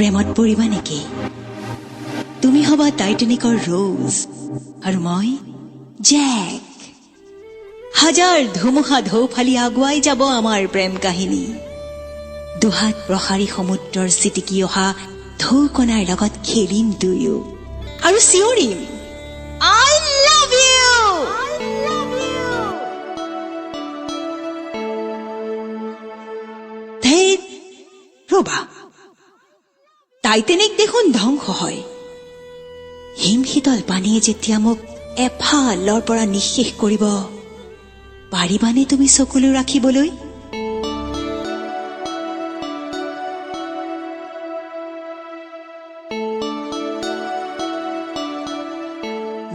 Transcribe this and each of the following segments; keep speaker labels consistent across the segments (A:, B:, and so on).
A: প্ৰেমত পৰিবা নেকি? তুমি হবা টাইটানিকৰ ৰ'জ আৰু মই জেক। হাজাৰ ধুমুহা ঢৌ ফালি আগুৱাই যাব আমাৰ প্ৰেম কাহিনী। দুহাত প্ৰসাৰি সমুদ্ৰৰ চিটিকি অহা ঢৌকণাৰ লগত খেলিম দুয়ো আৰু চিঞৰিম, "I love you!" ধেৎ, ৰবা, টাইটেনিক দেখোন ধ্বংস হয়। হিমশীতল পানীয়ে যেতিয়া মোক এফালৰ পৰা নিঃশেষ কৰিব, পাৰিবানে তুমি চকুলো ৰাখিবলৈ?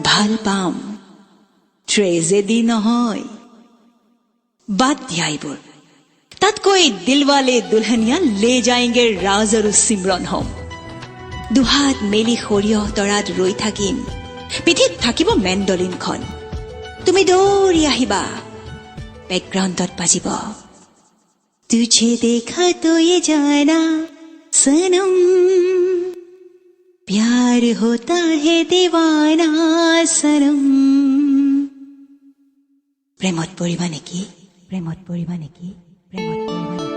A: ভাল পাম, ট্ৰেজেডি নহয়। বাদ দিয়া এইবোৰ। তাতকৈ দিলৱালে দুলহনিয়া লে যায়েংগে ৰাজ আৰু চিমৰন হ'ম। দুহাত মেলি সৰিয়হ তৰাত ৰৈ থাকিম। পিঠিত থাকিব মেণ্ডলিনখন। তুমি দৌৰি আহিবা, বেকগ্ৰাউণ্ডত বাজিব, "तुझे देखा तो ये जाना सनम, प्यार होता है दीवाना सनम।" প্ৰেমত পৰিবা নেকি? প্ৰেমত পৰিবা নেকি? প্ৰেমত পৰিবা নেকি?